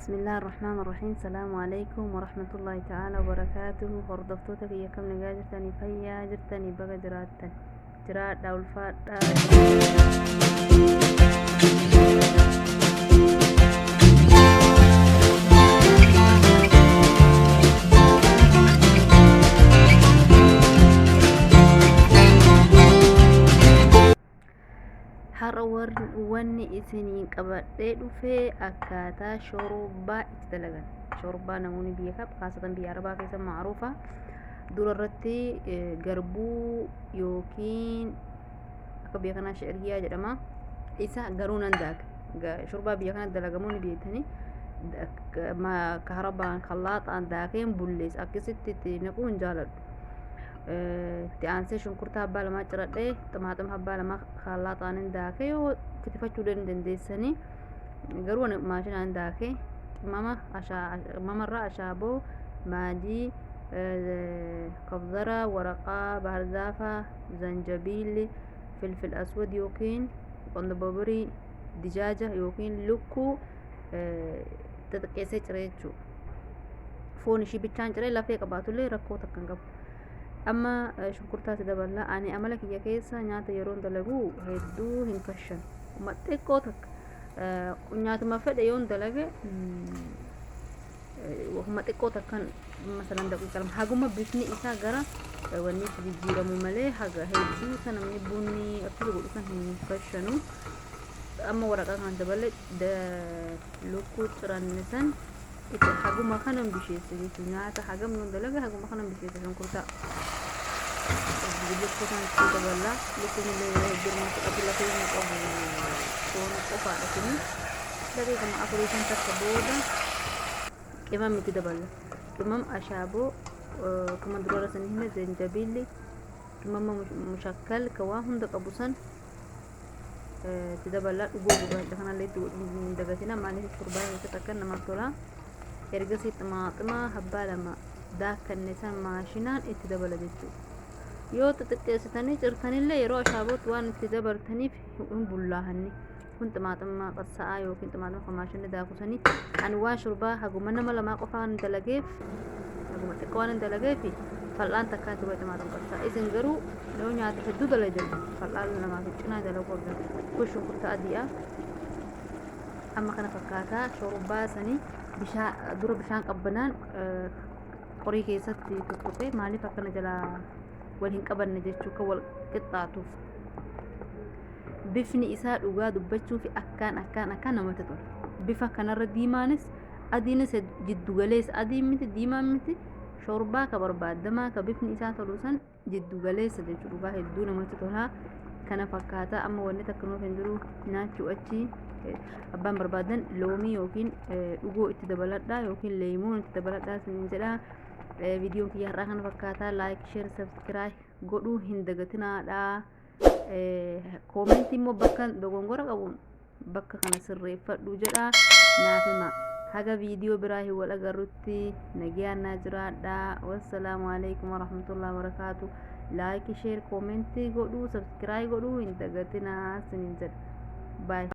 Bismillah ar-Rahmaan ar-Rahiim. Salaamu alaikum wa rahmatullahi ta'ala wa barakaatuhu. Hordoftoota kiyya kam nagaa jirtanii, fayyaa jirtanii, baga jiraattan. Jiraadhaa, ulfaadhaa. Har'a wanni isiniin qabadhee dhufe akkaataa shorobbaa itti dalagan. Shorobbaa namoonni biyya kam kaasatan biyya Arabaa keessa ma'aruufa. Dura irratti garbuu yookiin akka biyya kanaa shi'irgiyaa jedhama. Isa garuu nan daaka. Shorbaa biyya kana dalagamu ni beektanii. Kaharabaan kallaaxaan daakeen bulleessa akkasitti itti naquu hin jaaladhu. Itti aansee shunkurtaa abbaa lamaa ciradhee, ximaaxima abbaa lamaa kallaaxaan daakee, yoo kitifachuu dandeessanii, garuu ani maashinaan daakee, qimama qimamarraa ashaaboo, maajii, kabzara, waraqaa baarzaafaa, zanjabiilli, filfil aswad yookiin qondobobirii, dijaaja yookiin lukkuu xixiqqeessee ciree jechuudha. Foon ishii bichaan ciree, lafee qabaatullee rakkoo takka hin qabu. Amma shunkurtaatti dabala. Ani amala kiyya keessa nyaata yeroon dalagu hedduu hin kashan. Xiqqoo takka nyaatuma fedhe yoon dalage wahuma xiqqoo takkan, masalan daqiiqa 2, haguma bifni isaa gara wanni itti jijjiiramu malee haga hedduu sana namni bunni akka godhu san hin kashanu. Amma waraqaa kana dabale, lukkuu ciranne san itti haguma kanan bisheessa jechuun, nyaata hagam yoon dalaga haguma kanan bisheessa. Shunkurtaa lukkuu san itti dabala. Lukkuun illee yeroo hedduu nama fudhatu, lafee hin qabu, foon qofaadha kuni. Daqiiqama 4 5 takka booda qimam itti dabala. Qimam ashaaboo kuma durarra san hime, zanjabiilli, qimama mushakkal ka waa hunda qabu san itti dabala. Dhugoo gurraacha kanallee itti godhuu hin dagatina. Maaliif? Shorbaa keessatti akka namatti tola. Ergasii ximaaxima habbaa 2 daakkanne san maashinaan itti dabala jechuudha. Yoo xixiqqeessitanii cirtanillee yeroo ashaabootti waan itti dabaltaniif hin bullaahanni. Kun ximaaxima qassa'aa yookiin ximaaxima kan maashinni daaku sanii. Ani waan shorbaa haguma nama lamaa qofaan dalageef, haguma xiqqoo waan hin dalageef, fal'aan takkaan itti godhe ximaaxima qassaa. Isin garuu yoo nyaata hedduu dalaydan fal'aan lamaa fi cinaa dalaguu qabdan. Kun shunkurta adiidha. Amma kana fakkaataa shorbaa sanii bishaan dura bishaan qabbanaan qorii keessatti tuttuqee, maaliif akkana jalaa wal hin qabanne jechuu, kan wal qixxaatuuf. Bifni isaa dhugaa dubbachuu fi akkaan akkaan akkaan namatti tola. Bifa kanarra diimaanis adiinis jiddu galeessa, adiin miti, diimaan miti, shorbaa ka barbaadamaa ka bifni isaa tolu san jiddu galeessa jechuu. Dhugaa hedduu namatti tola. Kana fakkaata. Amma wanni takka nuuf hin jiru nyaachuu achi. Abbaan barbaadan loomii yookiin dhugoo itti dabaladhaa yookiin leemuun itti dabaladhaa isiniin jedha. Viidiyoon kiyya har'aa kana fakkaataa. Like, share, subscribe godhuu hin dagatinaadha. Koomentii immoo bakka dogongora qabuun bakka kana sirreeffadhu jedha naaf hima. Haga viidiyoo biraa hin wal agarrutti nagayaan naa jiraadha. Wassalaamu alaikum warahmatullahi wabarakaatu. Like, share, koomentii godhuu, subscribe godhuu hin dagatinaa isiniin jedha. Bye.